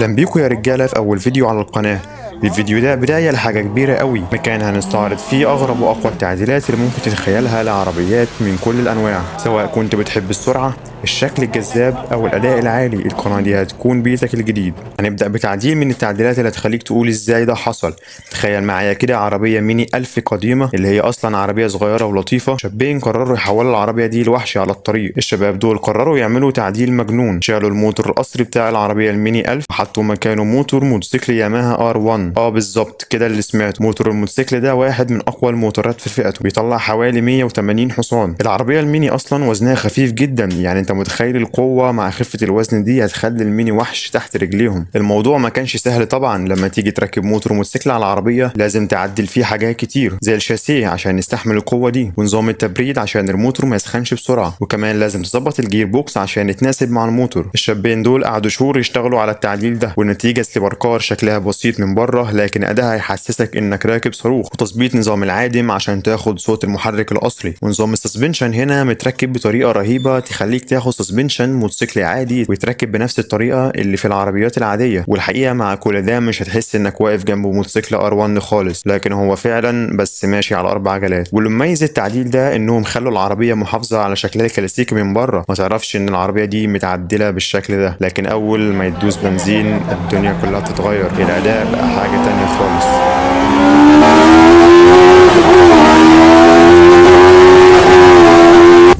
اهلا بيكم يا رجاله في اول فيديو على القناه. الفيديو ده بداية لحاجة كبيرة قوي، مكان هنستعرض فيه اغرب واقوى التعديلات اللي ممكن تتخيلها لعربيات من كل الانواع. سواء كنت بتحب السرعه، الشكل الجذاب او الاداء العالي، القناة دي هتكون بيتك الجديد. هنبدا بتعديل من التعديلات اللي هتخليك تقول ازاي ده حصل. تخيل معايا كده عربية ميني 1000 قديمه، اللي هي اصلا عربية صغيرة ولطيفه. شابين قرروا يحولوا العربية دي لوحش على الطريق. الشباب دول قرروا يعملوا تعديل مجنون، شالوا الموتور الاصلي بتاع العربية الميني 1000 وحطوا مكانه موتور موتوسيكل ياماها R1. بالظبط كده اللي سمعته، موتور الموتوسيكل ده واحد من اقوى الموتورات في فئته، بيطلع حوالي 180 حصان. العربية الميني اصلا وزنها خفيف جدا، يعني انت متخيل القوة مع خفه الوزن دي هتخلي الميني وحش تحت رجليهم. الموضوع ما كانش سهل طبعا، لما تيجي تركب موتور موتوسيكل على العربية لازم تعدل فيه حاجات كتير، زي الشاسيه عشان يستحمل القوة دي، ونظام التبريد عشان الموتور ما يسخنش بسرعه، وكمان لازم تظبط ال gear box عشان يتناسب مع الموتور. الشابين دول قعدوا شهور يشتغلوا على التعديل ده، والنتيجة sleeper car شكلها بسيط من بره لكن اداها هيحسسك انك راكب صاروخ. وتظبيط نظام العادم عشان تاخد صوت المحرك الاصلي، ونظام ال suspension هنا متركب بطريقة رهيبة تخليك تاخد suspension موتوسيكل عادي ويتركب بنفس الطريقة اللي في العربيات العاديه. والحقيقة مع كل ده مش هتحس انك واقف جنب موتوسيكل R1 خالص، لكن هو فعلا بس ماشي على اربع عجلات. واللي مميز التعديل ده انهم خلوا العربية محافظة على شكلها الكلاسيكي من بره، ما تعرفش ان العربية دي متعدله بالشكل ده، لكن اول ما يدوس بنزين الدنيا كلها بتتغير، الاداء بقى حاجة تانية خالص.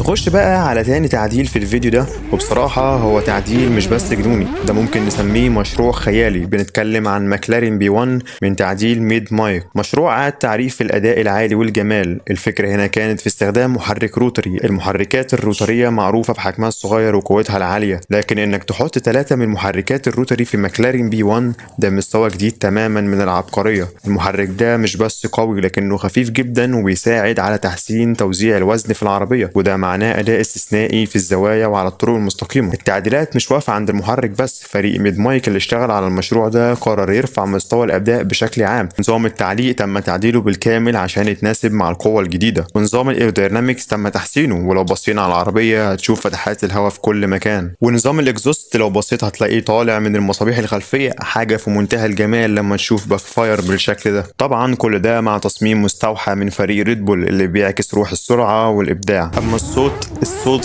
نخش بقى على تاني تعديل في الفيديو ده، وبصراحة هو تعديل مش بس جنوني، ده ممكن نسميه مشروع خيالي. بنتكلم عن ماكلارين P1 من تعديل ميد مايك، مشروع عاد تعريف الأداء العالي والجمال. الفكرة هنا كانت في استخدام محرك rotary. المحركات الروترية معروفة بحجمها الصغير وقوتها العالية، لكن انك تحط 3 من محركات ال rotary في ماكلارين P1 ده مستوى جديد تماما من العبقرية. المحرك ده مش بس قوي لكنه خفيف جدا وبيساعد على تحسين توزيع الوزن في العربية، وده معناه اداء استثنائي في الزوايا وعلى الطرق المستقيمة. التعديلات مش واقفة عند المحرك بس، فريق ميد مايك اللي اشتغل على المشروع ده قرر يرفع مستوى الاداء بشكل عام. نظام التعليق تم تعديله بالكامل عشان يتناسب مع القوة الجديدة، ونظام ال aerodynamics تم تحسينه، ولو بصينا على العربية هتشوف فتحات الهواء في كل مكان. ونظام ال exhaust لو بصيت هتلاقيه طالع من المصابيح الخلفية، حاجة في منتهى الجمال لما تشوف backfire بالشكل ده. طبعا كل ده مع تصميم مستوحى من فريق ريد بول اللي بيعكس روح السرعة والابداع. اما الصوت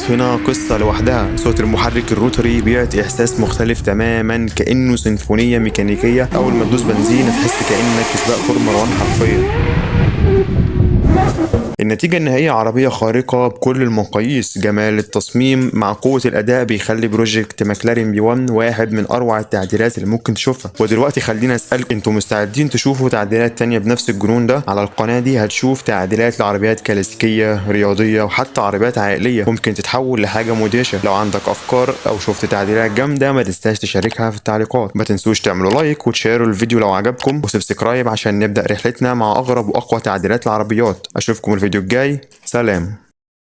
هنا قصة لوحدها. صوت المحرك ال rotary بيعطي احساس مختلف تماما، كأنه سيمفونية ميكانيكية. اول ما تدوس بنزين تحس كأنك في سباق فورمولا 1 حرفيا. النتيجة النهائية عربية خارقة بكل المقاييس. جمال التصميم مع قوة الأداء بيخلي project ماكلارين P1 واحد من أروع التعديلات اللي ممكن تشوفها. ودلوقتي خلينا أسألك، انتوا مستعدين تشوفوا تعديلات تانية بنفس الجنون ده؟ على القناة دي هتشوف تعديلات لعربيات كلاسيكية، رياضية، وحتى عربيات عائلية ممكن تتحول لحاجة مدهشة. لو عندك أفكار أو شفت تعديلات جامدة ما تنساش تشاركها في التعليقات. ما تنسوش تعملوا like وتشيروا الفيديو لو عجبكم و subscribe عشان نبدأ رحلتنا مع أغرب وأقوى تعديلات العربيات. أشوفكم الفيديو الجاي، سلام.